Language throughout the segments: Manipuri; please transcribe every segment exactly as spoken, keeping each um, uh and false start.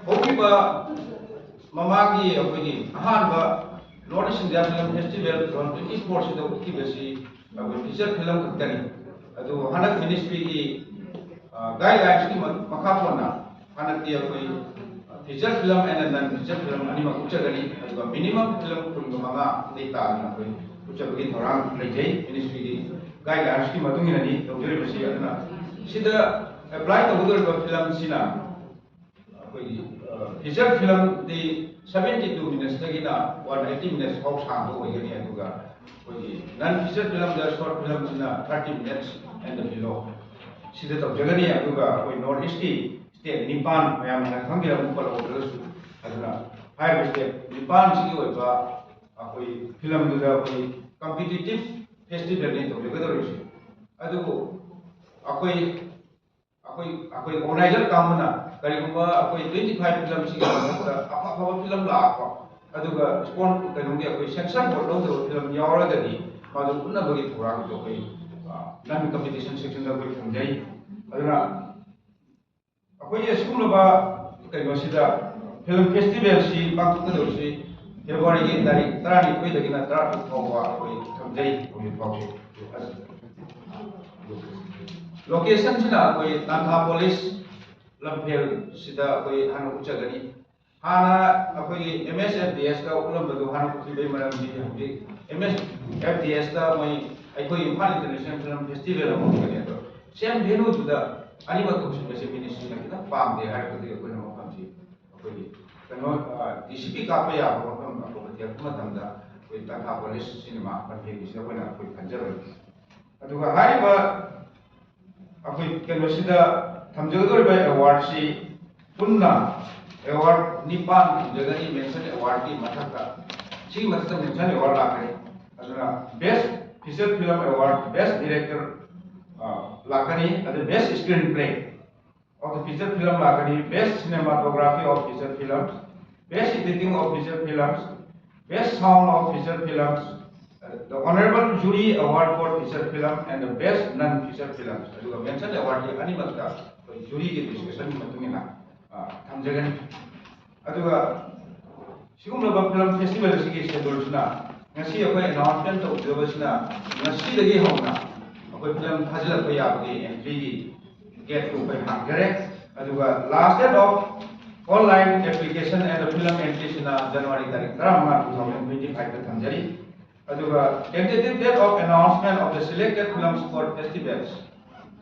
ꯍꯧꯈꯤꯕ ꯃꯃꯥꯡꯒꯤ ꯑꯩꯈꯣꯏꯒꯤ ꯑꯍꯥꯟꯕ North East India Film Festival two thousand twenty four ꯁꯤꯗ ꯎꯠꯈꯤꯕꯁꯤ ꯑꯩꯈꯣꯏ ꯐꯤꯆꯔ ꯐꯤꯂꯝ ꯈꯛꯇꯅꯤ꯫ ꯑꯗꯨ ꯍꯟꯗꯛ ꯃꯤꯅꯤꯁꯇ꯭ꯔꯤꯒꯤ ꯒꯥꯏꯗꯂꯥꯏꯟꯁꯀꯤ ꯃꯈꯥ ꯄꯣꯟꯅ ꯍꯟꯗꯛꯇꯤ ꯑꯩꯈꯣꯏ feature film and non feature film ꯑꯅꯤꯃꯛ ꯎꯠꯆꯒꯅꯤ꯫ ꯑꯗꯨꯒ ꯃꯤꯅꯤꯃꯝ ꯐꯤꯂꯝ ꯀꯨꯟꯒ ꯃꯉꯥꯗꯒꯤ ꯇꯥꯗꯅ ꯑꯩꯈꯣꯏ ꯎꯠꯆꯕꯒꯤ ꯊꯧꯔꯥꯡ ꯂꯩꯖꯩ꯫ ꯃꯤꯅꯤꯁꯇ꯭ꯔꯤꯒꯤ ꯒꯥꯏꯗꯂꯥꯏꯟꯁꯀꯤ ꯃꯇꯨꯡ ꯏꯟꯅꯅꯤ ꯇꯧꯖꯔꯤꯕꯁꯤ꯫ ꯑꯗꯨꯅ ꯁꯤꯗ ꯑꯦꯄ꯭ꯂꯥꯏ ꯇꯧꯒꯗꯧꯔꯤꯕ ꯐꯤꯂꯝꯁꯤꯅ ꯑꯩꯈꯣꯏꯒꯤ ꯐꯤꯆꯔ ꯐꯤꯂꯝꯗꯤ seventy two minutesꯇꯒꯤꯅ one eighty minutes ꯐꯥꯎ ꯁꯥꯡꯕ ꯑꯣꯏꯒꯅꯤ꯫ ꯑꯗꯨꯒ ꯑꯩꯈꯣꯏꯒꯤ ꯅꯟ ꯐꯤꯆꯔ ꯐꯤꯂꯝꯗ ꯁꯣꯔꯠ ꯐꯤꯂꯝꯁꯤꯅ thirty minutes and below ꯁꯤꯗ ꯇꯧꯖꯒꯅꯤ꯫ ꯑꯗꯨꯒ ꯑꯩꯈꯣꯏ North Eastꯀꯤ state ꯅꯤꯄꯥꯟ, ꯃꯌꯥꯝꯅ ꯈꯪꯕꯤꯔꯝꯕ ꯄꯜꯍꯧꯗ꯭ꯔꯒꯁꯨ, ꯑꯗꯨꯅ ꯍꯥꯏꯔꯤꯕ state ꯅꯤꯄꯥꯟꯁꯤꯒꯤ ꯑꯣꯏꯕ ꯑꯩꯈꯣꯏ ꯐꯤꯂꯝꯗꯨꯗ ꯑꯩꯈꯣꯏ competitive festivalꯅꯤ ꯇꯧꯖꯒꯗꯧꯔꯤꯁꯦ꯫ ꯑꯗꯨꯕꯨ ꯑꯩꯈꯣꯏ ꯑꯩꯈꯣꯏ ꯑꯩꯈꯣꯏ organizer ꯀꯥꯡꯕꯨꯅ ꯀꯔꯤꯒꯨꯝꯕ ꯑꯩꯈꯣꯏ twenty five ꯐꯤꯂꯝꯁꯤꯒꯤ ꯃꯊꯛꯇ ꯑꯐ ꯑꯐꯕ ꯐꯤꯂꯝ ꯂꯥꯛꯄ, ꯑꯗꯨꯒ ꯁ꯭ꯄꯣꯟ ꯀꯩꯅꯣꯒꯤ ꯑꯩꯈꯣꯏ censor board ꯂꯧꯗꯕ ꯐꯤꯂꯝ ꯌꯥꯎꯔꯒꯗꯤ ꯃꯗꯨ ꯎꯠꯅꯕꯒꯤ ꯊꯧꯔꯥꯡꯁꯨ ꯑꯩꯈꯣꯏ ꯅꯟ ꯀꯝꯄꯤꯇꯤꯁꯟ ꯁꯦꯛꯁꯟꯗ ꯑꯩꯈꯣꯏ ꯊꯝꯖꯩ꯫ ꯑꯗꯨꯅ ꯑꯩꯈꯣꯏꯒꯤ ꯑꯁꯤꯒꯨꯝꯂꯕ ꯀꯩꯅꯣꯁꯤꯗ ꯐꯤꯂꯝ ꯐꯦꯁꯇꯤꯚꯦꯜꯁꯤ ꯄꯥꯡꯊꯣꯛꯀꯗꯧꯔꯤꯁꯤ ꯐꯦꯕ꯭ꯔꯨꯋꯥꯔꯤꯒꯤ ꯇꯥꯔꯤꯛ ꯇꯔꯥꯅꯤꯊꯣꯏꯗꯒꯤꯅ ꯇꯔꯥꯇꯔꯨꯛ ꯐꯥꯎꯕ ꯑꯩꯈꯣꯏ ꯊꯝꯖꯩ ꯍꯧꯖꯤꯛ ꯐꯥꯎꯁꯤ꯫ ꯂꯣꯀꯦꯁꯟꯁꯤꯅ ꯑꯩꯈꯣꯏ ꯇꯥꯟꯊꯥꯄꯣꯂꯤꯁ ꯂꯝꯐꯦꯜꯁꯤꯗ ꯑꯩꯈꯣꯏ ꯍꯥꯟꯅ ꯎꯠꯆꯒꯅꯤ꯫ ꯍꯥꯟꯅ ꯑꯩꯈꯣꯏꯒꯤ M S F D Sꯇ ꯎꯠꯂꯝꯕꯗꯨ ꯍꯥꯟꯅ ꯎꯠꯈꯤꯕꯒꯤ ꯃꯔꯝꯗꯤ ꯍꯧꯖꯤꯛ M S F D Sꯇ ꯃꯣꯏ ꯑꯩꯈꯣꯏ ꯏꯝꯐꯥꯜ ꯏꯟꯇꯔꯅꯦꯁꯅꯦꯜ ꯐꯤꯂꯝ ꯐꯦꯁꯇꯤꯚꯦꯜ ꯑꯃ ꯎꯠꯀꯅꯤ꯫ ꯑꯗꯣ ꯁꯦꯝ ꯚꯦꯅꯨꯗꯨꯗ ꯑꯅꯤꯃꯛ ꯇꯧꯁꯤꯟꯕꯁꯦ ꯃꯤꯅꯤꯁꯇ꯭ꯔꯤꯅ ꯈꯤꯇꯪ ꯄꯥꯝꯗꯦ ꯍꯥꯏꯔꯒꯗꯤ ꯑꯩꯈꯣꯏꯅ ꯃꯐꯝꯁꯤ ꯑꯩꯈꯣꯏꯒꯤ ꯀꯩꯅꯣ, D C P ꯀꯥꯞꯄ ꯌꯥꯕ ꯃꯐꯝ ꯑꯐꯕ ꯊꯤꯔꯛꯄ ꯃꯇꯝꯗ ꯑꯩꯈꯣꯏ ꯇꯥꯟꯊꯥꯄꯣꯂꯤꯁ ꯁꯤꯅꯦꯃꯥ ꯂꯝꯐꯦꯜꯒꯤꯁꯤꯗ ꯑꯩꯈꯣꯏꯅ ꯑꯩꯈꯣꯏ ꯈꯟꯖꯕꯅꯤ꯫ ꯑꯗꯨꯒ ꯍꯥꯏꯔꯤꯕ ꯑꯩꯈꯣꯏ ꯀꯩꯅꯣꯁꯤꯗ ꯊꯝꯖꯒꯗꯧꯔꯤꯕ ꯑꯦꯋꯥꯔꯗꯁꯤ ꯄꯨꯟꯅ ꯑꯦꯋꯥꯔꯗ ꯅꯤꯄꯥꯟ ꯊꯝꯖꯒꯅꯤ꯫ ꯃꯦꯟꯁꯟ ꯑꯦꯋꯥꯔꯗꯀꯤ ꯃꯊꯛꯇ, ꯁꯤꯒꯤ ꯃꯊꯛꯇ ꯃꯦꯟꯁꯟ ꯑꯦꯋꯥꯔꯗ ꯂꯥꯛꯀꯅꯤ꯫ ꯑꯗꯨꯅ best feature film award, best director, ꯑ, ꯂꯥꯛꯀꯅꯤ꯫ ꯑꯗꯨ best screenplay of the feature film ꯂꯥꯛꯀꯅꯤ, best cinematography of feature films, best editing of feature films, best sound of feature films, The honorable jury award for feature film and the best non-feature films, ꯑꯗꯨꯒ mention award ꯀꯤ ꯑꯅꯤꯃꯛꯇ ꯑꯩꯈꯣꯏ jury ꯒꯤ discussion ꯒꯤ ꯃꯇꯨꯡ ꯏꯟꯅ, ꯑ, ꯊꯝꯖꯒꯅꯤ꯫ ꯑꯗꯨꯒ ꯁꯤꯒꯨꯝꯂꯕ film festival ꯑꯁꯤꯒꯤ schedule ꯁꯤꯅ ꯉꯁꯤ ꯑꯩꯈꯣꯏ announcement ꯇꯧꯖꯕꯁꯤꯅ ꯉꯁꯤꯗꯒꯤ ꯍꯧꯅ ꯑꯩꯈꯣꯏ film ꯊꯥꯖꯤꯜꯂꯛꯄ ꯌꯥꯕꯒꯤ entry ꯒꯤ gate ꯇꯨ ꯑꯩꯈꯣꯏ ꯍꯥꯡꯖꯔꯦ꯫ ꯑꯗꯨꯒ last date of online application and film entry ꯁꯤꯅ January ꯇꯥꯔꯤꯛ ꯇꯔꯥꯃꯉꯥ, two thousand twenty five ꯇ ꯊꯝꯖꯔꯤ꯫ ꯑꯗꯨꯒ tentative date of announcement of the selected films for festivals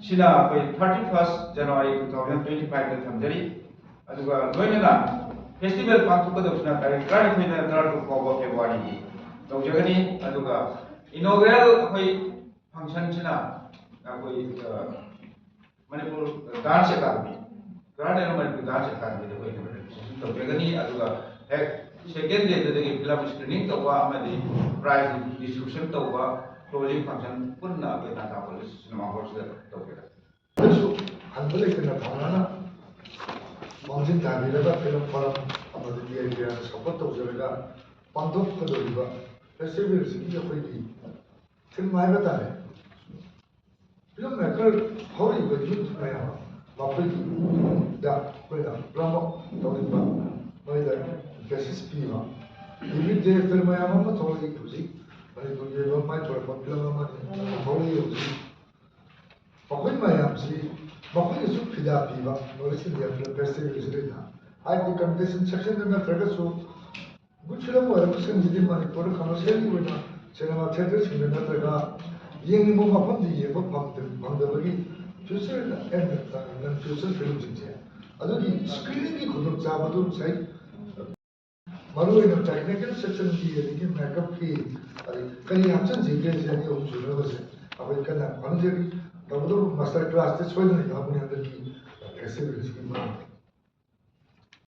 ꯁꯤꯅ ꯑꯩꯈꯣꯏ thirty first January two thousand twenty five ꯇ ꯊꯝꯖꯔꯤ꯫ ꯑꯗꯨꯒ ꯂꯣꯏꯅꯅ festival ꯄꯥꯡꯊꯣꯛꯀꯗꯕꯁꯤꯅ ꯇꯥꯔꯤꯛ ꯇꯔꯥꯅꯤꯊꯣꯏꯗ ꯇꯔꯥꯇꯔꯨꯛ ꯐꯥꯎꯕ February ꯒꯤ ꯇꯧꯖꯒꯅꯤ꯫ ꯑꯗꯨꯒ inaugural ꯑꯩꯈꯣꯏ function ꯁꯤꯅ ꯑꯩꯈꯣꯏ, ꯑ, Manipur Dance Academy, Grand Air Manipur Dance Academy ꯗ ꯑꯩꯈꯣꯏ inauguration ꯇꯧꯖꯒꯅꯤ꯫ ꯑꯗꯨꯒ ꯍꯦꯛ second day ꯗꯨꯗꯒꯤ film screening ꯇꯧꯕ ꯑꯃꯗꯤ prize distribution ꯇꯧꯕ, closing function ꯄꯨꯟꯅ ꯑꯩꯈꯣꯏ ꯇꯥꯟꯊꯥ ꯀꯣꯂꯦꯖ ꯁꯤꯅꯦꯃꯥ ꯍꯣꯜꯁꯤꯗ ꯇꯧꯖꯒꯅꯤ꯫ ꯑꯗꯨꯁꯨ ꯍꯟꯕ ꯂꯩꯇꯅ ꯊꯧꯔꯥꯡꯅ ꯃꯥꯡꯖꯤꯜ ꯊꯥꯕꯤꯔꯒ film forum ꯑꯃꯗꯤ P I P R support ꯇꯧꯖꯔꯒ ꯄꯥꯡꯊꯣꯛꯀꯗꯧꯔꯤꯕ festival ꯁꯤꯒꯤ ꯑꯩꯈꯣꯏꯒꯤ theme ꯍꯥꯏꯕ ꯇꯥꯔꯦ꯫ Film maker ꯍꯧꯔꯛꯏꯕ youth ꯃꯌꯥꯝ ꯃꯈꯣꯏꯒꯤꯗ ꯑꯩꯈꯣꯏꯅ promote ꯇꯧꯅꯤꯡꯕ, ꯃꯣꯏꯗ basis ꯄꯤꯕ꯫ Youth director ꯃꯌꯥꯝ ꯑꯃ ꯊꯣꯛꯂꯛꯏ ꯍꯧꯖꯤꯛ ꯃꯅꯤꯄꯨꯔꯒꯤ ꯑꯣꯏꯕ ꯃꯥꯏ ꯄꯨꯔꯛꯄ film ꯑꯃꯅꯤ ꯊꯣꯛꯂꯛꯏ ꯍꯧꯖꯤꯛ꯫ ꯃꯈꯣꯏ ꯃꯌꯥꯝꯁꯤ ꯃꯈꯣꯏꯅꯁꯨ ꯐꯤꯗꯥ ꯄꯤꯕ North East India Film Festival ꯁꯤꯗꯩꯗ ꯍꯥꯏꯕꯗꯤ competition section ꯗ ꯅꯠꯇ꯭ꯔꯒꯁꯨ good film ꯑꯣꯏꯔꯛꯄꯁꯤꯡꯁꯤꯗꯤ ꯃꯅꯤꯄꯨꯔꯗ commercial ꯒꯤ ꯑꯣꯏꯅ cinema theatre ꯁꯤꯡꯗ ꯅꯠꯇ꯭ꯔꯒ ꯌꯦꯡꯅꯤꯡꯕ ꯃꯐꯝꯗ ꯌꯦꯡꯕ ꯐꯪꯗ-, ꯐꯪꯗꯕꯒꯤ feature and non feature film ꯁꯤꯡꯁꯦ ꯑꯗꯨꯒꯤ screening ꯒꯤ ꯈꯨꯗꯣꯡꯆꯥꯕꯗꯨ ꯉꯁꯥꯏ ꯃꯔꯨꯑꯣꯏꯅ technical section ꯒꯤ ꯑꯗꯒꯤ makeup ꯀꯤ ꯑꯗꯩ ꯀꯔꯤ ꯍꯥꯞꯆꯤꯟꯁꯤꯒꯦ ꯁꯤ ꯑꯅꯤ ꯑꯍꯨꯝ ꯁꯨꯅꯕꯁꯦ ꯑꯩꯈꯣꯏ ꯀꯟꯅ ꯍꯣꯠꯅꯖꯔꯤ꯫ ꯇꯧꯕꯇꯕꯨ master class ꯇꯤ ꯁꯣꯏꯗꯅ ꯌꯥꯎꯒꯅꯤ ꯍꯟꯗꯛꯀꯤ festival ꯁꯤꯒꯤ ꯃꯅꯨꯡꯗ꯫